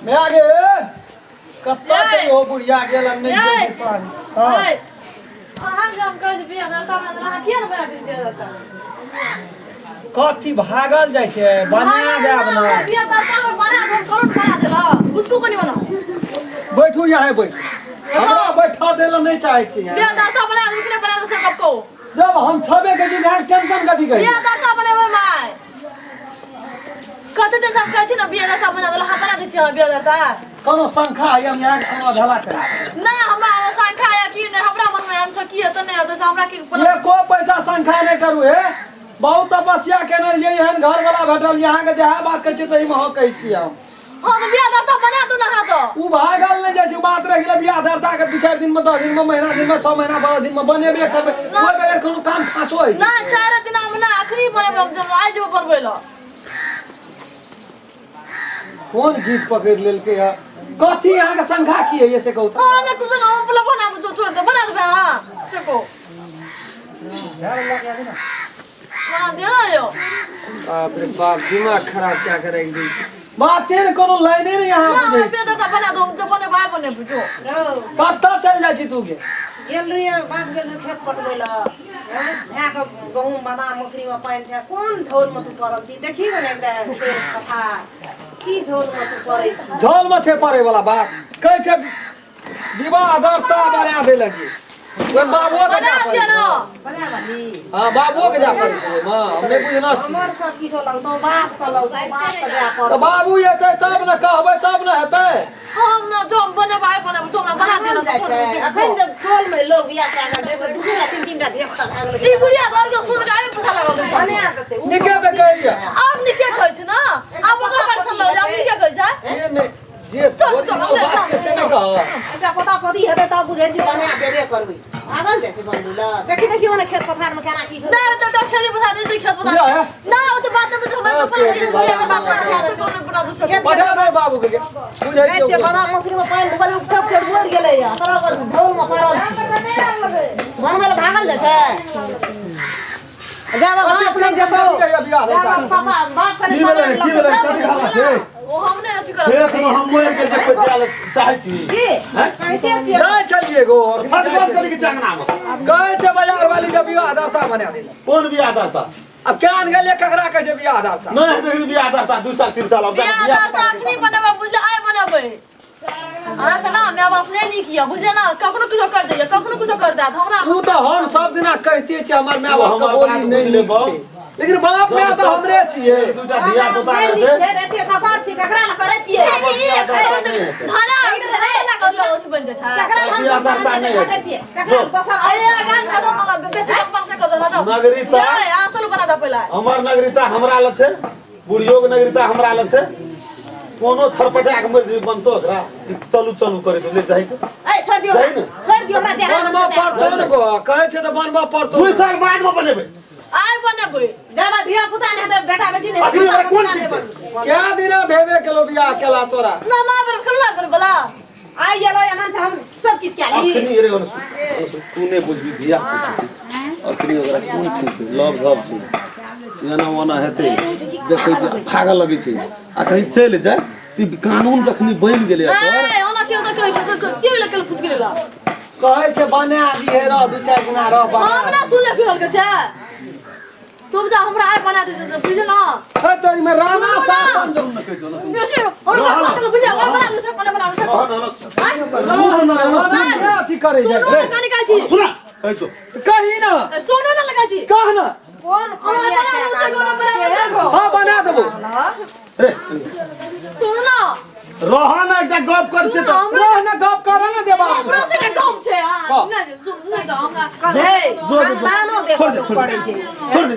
माय गे, कतऽ छै ओ बुढ़िया गेल आ नहि गेल पानि। हाँ। अहाँ जे हम कहै छी बियाह दर्ता बना देला, अहाँ किया ने बना दै छियै दर्ता? कथी भागल जाइ छै बना देब ना। बियाह दर्ता हमर बना देब, करो ने बना देब, हाँ। उसको कोनी बनाओ। बैठू यहाँ बैठू, हमरा बैठा देला नहि चाहै छी। बियाह दर्ता बना देब कि नहि बना देब से गप कहू। जब हम छबे के दिन टेंशन कथी कही? बियाह दर्ता बनेबै माय। कते दिन से हम कहै छी ने बियाह दर्ता बना देला, अहाँ बना दै छियै अहाँ बियाह दर्ता? कोनो शंखा है हम यहाँ के कोनो धला करा ना, हमरा शंखा या की नहि, हमरा मन में आम छ की हेतै नहि हेतै से हमरा की एको पैसा शंखा नहि करू। हे, बहुत तपस्या केने रहियै, एहन घर वाला भेटल। यहाँ के जएह बात कहै छियै तही मे हँ कहै छियै हम। हाँ तो बियाह दर्ता बना दू ना। हाँ तो उ भागल नहि जाइ छै, उ बात रहि गेलै। बियाह दर्ता के 2-4 दिन में, 10 दिन में, महीना दिन में, 6 महीना, 12 दिन में बनेबे करबै। ओहि बगैर कोनो काम खाँचो होइ छै? ना, 4 दिन में ना, अखनी बनेबै हम, जब आइ जेबै बनबै लए। कोन जीत पकड़ि लेलकै है? कथी अहाँके शंखा की है से कहू तऽ? हाँ ने कुछ हम अपना बना जो छोड़ दे, बना देबै हाँ से को बना दे ना यो। बाप रे बाप, दिमाग खराब क्या के राखि दै छै। बाते ने कोनो लाइने नहि अहाँ ना, बुझै। बियाह दर्ता बना दो, जब बनेबै आइ बनेबै जो। कतऽ चलि जाइ छी तू गे? गेल रहियै, बाप गेल रहै खेत पटबै लए। भायके गहूँम बादाम मौसरीमे पानि छै। कोन झोलमे तू पड़ल छी? देखी ने एकटा खेत पथार, की झोलमे तू पड़ै छी? झोलमे छै पड़ै वाला बात? कहै छै विवाह दर्ता बना दे लगी, ओहि बाबुओ के बना जा पड़ै दिअ ना। छै। बना बाली। हाँ, बाबुओ के जा पड़ै छै ओहिमे, हम नहि बुझना छी। हमर सब किछो लगतौ, बाप के लगतौ, बाप के जाय तऽ पड़तौ। बाबू एतै तब ने कहबै, तब ने हेतै। हम ना जो हम बनेबै आइ बनेबै, जो हमरा बना दिअ ना। जाइ छै अखन जब टोल में लोग बियाह कए गेल छै, दू दू तीन तीन टा धिया पुता भए गेलै। ई बुढ़िया दर के सुन के आइ पता लगल छै। बना देतै उ। नीके तऽ कहैया। आब नीके कहै छै ना, आब ओकर परेशान लगै छै, आब नीके कहै छै। से नहि जे चल, ओरिजिनल चल, बात छै से नहि कह। एकटा पोता पोती हेतै तब बुझै छी बना देबे करबै। भागल जाइ छै बनबै लए। देखी देखियौ ने खेत पथार में केना की छै। ना तो तो खेती पथार नहीं, खेत पथार बुझा है? ना, ओ तो बात में हमरा तो पता नहीं, बाप बना दू सके। पठा दे बाबू के, बुझै जाइ छियै छियै। बादाम मौसरी में पानि डूबल, उपछक छै, मरि गेलै या तोरा झोल में पड़ल छी, बनबै लए भागल जाइ छै। जा बाबा, बाप लग जेतौ। बियाह जा दर्ता बाबा, पापा बाप कने की भेलै? सामान की भेलै? लऽ कथी हालत छै? ओ हम नहि अथी करब। खेत में हम मरि गेल जे कोइ जाय लए चाहै छी? की कहिते छियै? जाइ छलियै गो और फटबस करी के चंगना में। कहै छै बाजार वाली जे विवाह दर्ता बना देला। कोन बियाह दर्ता? अब केहन गेलियै, ककरा कहै छै बियाह दर्ता? नहि हेतै बियाह दर्ता 2 साल 3 साल। अब बियाह दर्ता अखनी बनेबै, बुझले? आइ बनेबै। अहाँके ना माय बाप नहि नीक यऽ, बुझले ना? कखनो किछो कर दैया, कखनो किछो कर देत हमरा। उ तऽ हम सब दिना कहिते छियै, हमर माय बाप के हमर बोली बात नहि बुझि नीक लेबौ। छै, लेकिन बाप माय तऽ हमरे छियै। दूटा धिया पुता नहि नीक हेतै। छै, एते ककरा छी, ककरा लए करै छियै? धाना धाना कर लो, अथी बनि जाइ छै। ककरा लए हम बियाह दर्ता नहि घटै छियै? ककरा लए दोसर अरे गान खा दो ना, बेसी बकवास नहि कर दो ना। नागरिकता। नहि, अहाँ चलू, बना दो पहिले। हमर नागरिकता हमरा लग छै, बुढ़ियो के नागरिकता हमरा लग छै। कोनो छरपटा के मरि जेबी, बनतो एकरा ई चलू चलू करे ले जाइ के। ए, छोड़ दियौ जाइ ने। छोड़ दियौ ओकरा, जे बनबऽ पड़तौ ने गो, कहै छै तऽ बनबऽ पड़तौ। 2 साल बाद में बनेबै। आइ बनेबै। जब धिया पुता नहि हेतै, बेटा बेटी नहि अखनी हेतै, ओकरा कोन नहि ठीक छै? बनतै। क्या दिना भेबे केलो बियाह केला तोरा? ना माँ बन खेलना बन बला। आइ गेलो एहन छै, हम सब किछु कए ली। अखनी रे अनसु, अनसु, तू नहि बुझबी धिया पुता छै। अखनी ओकरा कोन ठीक छै? लव धव छै, एना ओना हेतै, देखै छै भागऽ लगै छै आ कहीं चलि जाय। ई कानून जखनी बनि गेलै एकर ए ओना केओ तऽ कहै छै, केओ लए केल फुसि गेला। कहै छै बना दिहे, रह 2-4 दिना रह, बना। हम ना सुनले फिरल के छै, तुम जा, हमरा आइ बना दे, बुझल ना? हे, तो एहिमे राणा सुनू ना। शासन बेसी हमरा बात बुझल, आइ बना दे, कोना बना दे? राणा के अथी करै जाइ सुनू छै। ना, कनी कहै छी। सुना, कहै छौ। कही ना। सुनू ना, लगा छी। कह ना। कोन हमरा बना दे, कोना बना दे? हाँ, बना देबो। रे। सुनू ना। रह ना, एकटा गप कर छै तऽ। रह ना, गप करऽ ना दे बाबू। हमरो से कम छै। हाँ, नहि नहि तऽ हमरा हे, जो- जो- खानदानो छोड़ दे, देखऽ छोड़ पड़ै दे। छै। छोड़ दे।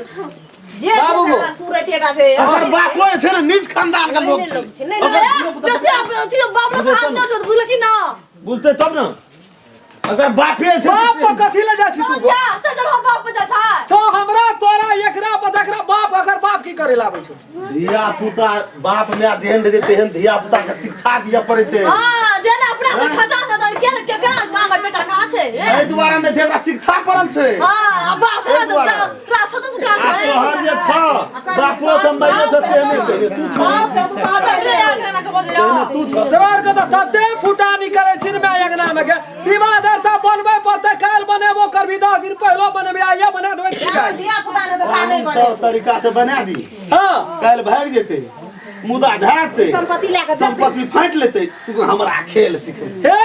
जे छै बाबू गो। सारा सूरते टा छै। ओकर बापो जे छै ने, नीच खानदान के लोग छै। लोक छै, नहि ओकर लोक। धियो-पुता बेसी आब अथी बाप से हाथ न उठत, बुझल की ना? बुझतै तब ने, अगर बापे छै। बाप पर कथी ले जाइ छी तू गो? जा चल चल, हम बाप पे जा छै। तो हमरा तोरा एकरा पर देखरा बाप, अगर बाप की करे लाबै छौ? धिया पुता बाप माय जेहन रहै छै तेहन धिया पुता के शिक्षा दिअ पड़ै छै। हाँ, जे ने अपना से खटा से तऽ गेल के गाँ गाँ बेटा कहाँ छै ए? एहि दुआरे नहि छै, एकरा शिक्षा पड़ल छै। हाँ, आ बाप से एहि दुआरे। तोरा से तऽ आ तोहर जे छौ बापो सब माइयो सब तेहने तेहने तू छह तू छह सवार के तऽ तते फुटानी करै छी ने माय अंगना मे के विवाह दर्ता बनबै पड़तै काल्हि बनेबो करबी 10 दिन पहिलो बनेबी आइए बना देबै की काज? धिया पुता ने तऽ ता नहि बने तौर तरीका से बना दी हँ काल्हि भागि जेतै मुदा ढाकतै संपत्ति लए कऽ जेतै संपत्ति फाटि लेतै तू हमरा खेल सिखै हे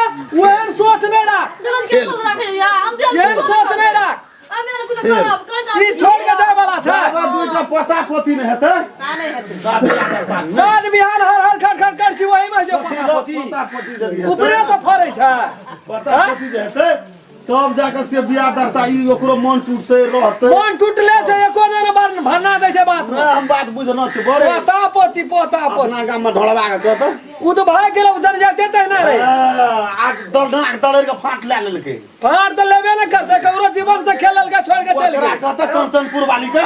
ओहन सोच नहि राख एहन सोच नहि राख ई छोड़ के जाय वाला छै बाबा दूटा पोता पोती नहि हेतै ता नहि हेतै दादी दादा नहि। साँझ बिहान हर हर खट खट कर छी वही में छै पोता पोती पोता पोती जदि हेतै ऊपरे से फड़ै छै पोता पोती जे हेतै तब जाके से बियाह दर्ता ई ओकरो मन टूटतै रहतै मन टूटले छै एको दिन भरना दै छै बात में नहि, हम बात बुझना छै बड़े पोता पोती पोता पोती अपना गाम में ढोलबा के कहतै उ तऽ भागि गेलै उधर जाते तहिना रहे आ दलना के दलैर के फाट लए लेलकै फाड़ तऽ लेबे ने करतै ककरो जीवन से खेल लेलकै छोड़ के चलि ओकरा गेल कहतै कंचनपुर वाली के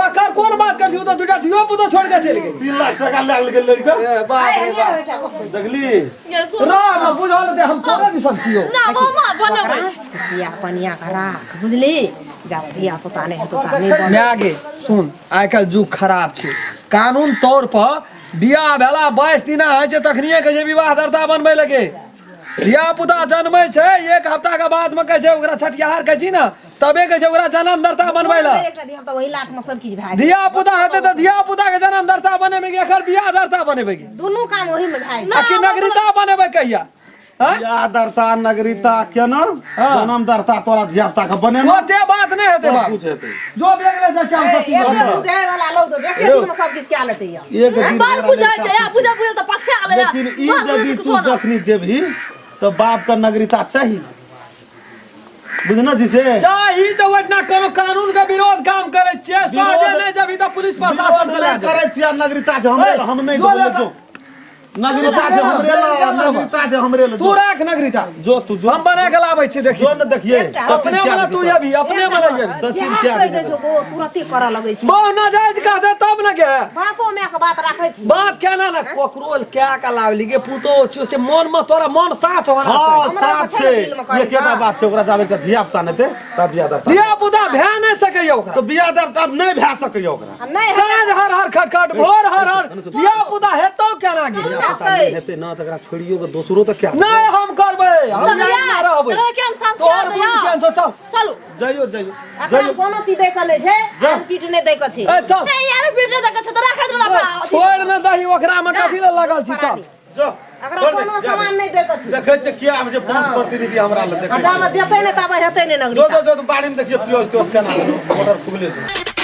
ओकर कोन बात कर छी उ तऽ दूटा धियो पुतो छोड़ के चलि गेल 3 लाख टका लए लेलकै लड़के ए बाप रे बाप देखली रह न बुझल हेतै हम तोरे दिसन छियौ खुशिया पनिया के राख बुझली जाब धिया पुता नहि हेतौ ता नहि बने माय गे सुन आइ काल्हि जुग खराब छै कानून तौर पर बियाह भेला 22 दिना होइ छै तखनिए कहै छै विवाह दर्ता बनबै लगे धिया पुता जन्मै छै एक हफ्ता के बाद में कहै छै ओकरा छठिहार कहै छी ने तबे कहै छै ओकरा जन्म दर्ता बनबै लए एकटा धिया पुता वही लाट में सब किछु भए गेल धिया पुता हेतै तऽ धिया पुता के जन्म दर्ता बनेबै कि एकर बियाह दर्ता बनेबै कि दुनू काम ओही में भए गेल आ कि नगरीता बनेबै कहिया आँय? बियाह दर्ता नगरीता केना हाँ। जन्म दर्ता तोरा धिया पुता के बनेना ओते बात नहि हेतै सब बाप कुछ हेतै जो बेग ले चाचा हम सची एक बुझाय वाला लोग तो देखे दिन में सब किछु कए लेतै यऽ एक दिन ओकरा लड़का लेकिन ई यदि तू जखनी जेबही तऽ बाप के नगरीता चाही बुझना छी से चाही तऽ ओहिठिना कोनो कानून के विरोध काम करै छियै साझे नहि जेबही तऽ पुलिस प्रशासन विरोध से लए नहि जेतै। करै छियै नगरीता छै हमरे हम नहि जो देबै लेता- जो नगरीता छै हमरे ल नगरीता छै हमरे ल तू राख नगरीता जो तू जो हम बना के लाबै छी देखी जो ने देखिए एकटा सचिन अपने क्या मना तू अभी अपने मना अभी सचिन जएह क्या कहि दै छौ ओ तुरते करऽ लगै छै बहु नाजायज कहते तब न गे बापो माय के बात राखै छी बात केना ना ककरो क्या का लावली गे पुतो छो से मन में तोरा मन साथ होना हाँ चाहिए हमरा साथ तऽ छै छै ने दिलमे ये करै केटा का। बात छै ओकरा जाबे के धिया पुता नहि ते तब बियाह दर्ता धिया पुता भए नहीं सकैया ओकरा तो बियाह दर्ता नहि भए सकैया ओकरा आ नहि हेतै साँझ हर हर खटखट भोर हर हर धिया पुता हेतौ केना गे धिया पुता नहि हेतै न तकरा छोड़ियो के दोसरो तऽ क्या नहीं हम करबै हम यहाँ ना रहबै तोहर बुझ केहन छौ चल चलू जइयो जइयो एकरा कोनो चीज दै के नहि छै जा। पीट नहि दै के छै ए चल छोड़ न दही ओकरा में कथी लए लागल छी चल जो एकरा छोड़ दे, कोनो जा दे। सामान नहि दै के छै देखै छियै किया आबै छै पांच प्रतिनिधि हमरा लग आ देखै जामे देतै नहि ताबे हेतै नहि जो नगरी जो जो बाड़ी में देखियो प्योज त्योज केना मोटर फुगले छै।